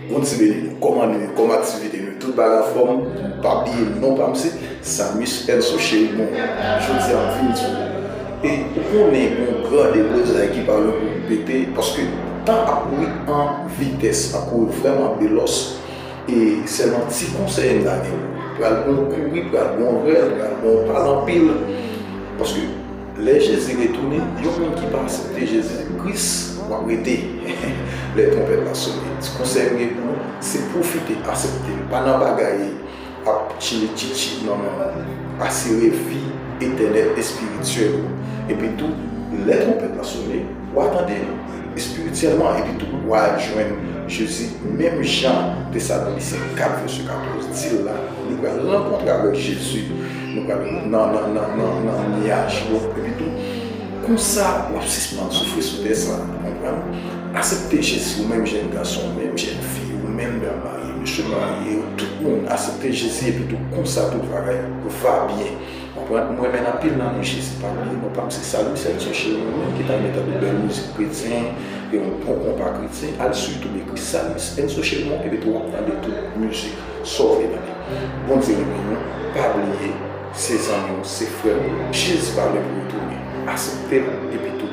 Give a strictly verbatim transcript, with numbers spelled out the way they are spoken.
Bondye beni nou. Kòman nou ye? Kòman aktivite nou? Tout bagay anfòm? Pa bliye non pa m se Samus Enso Cheri Bon. Jodi a m vin di w. E ou konnen gon gran deblozay ki pa lwen pou pete, paske tan ap kouri an vitès, ap kouri vrèman velòs. E sèlman ti konsèy m ta gen pou ou. Pral gon kouri, pral gon rèl, pral gon pale anpil. Paske lè Jezi retounen, yon moun ki pa aksepte Jezi Kris, w ap rete lè twonpèt la sone. Ti konsèy m gen pou nou, se pwofite aksepte l. Pa nan bagay ap tchili tchitchi, non, non, non. Asire vi etènèl espirityèl ou. Epi tou, lè twonpèt la sone, w a tande l espirityèlman, epi tou, w a jwenn Jezi, menm jan Tesalonisyen kat vèsè katòz di l la, nou pral rankontre avèk Jezi, nou pral nan, nan, nan, nan, nan nyaj yo, epi tou, konsa, w ap sispann soufri sou tè sa, konprann? Aksepte Jezi, ou menm jèn gason, ou menm jèn fi, ou menm dam marye, mesye marye, tout moun, aksepte Jezi, epi tou, konsa, tout bagay va byen. Konprann? Mwen renmen anpil nan men Jezi. Pa bliye non pa m se Salu, se Enso Cheri Bon, ki ta renmen tande bèl mizik kretyen, e yon bon konpa kretyen, al sou YouTube, ekri Salu, Enso Cheri Bon, epi tou w ap tande tout mizik sa w vle tande. Bondye renmen nou. Pa bliye, se zanmi w, se frè w. Jezi pa lwen pou retounen. Aksepte l, epi tou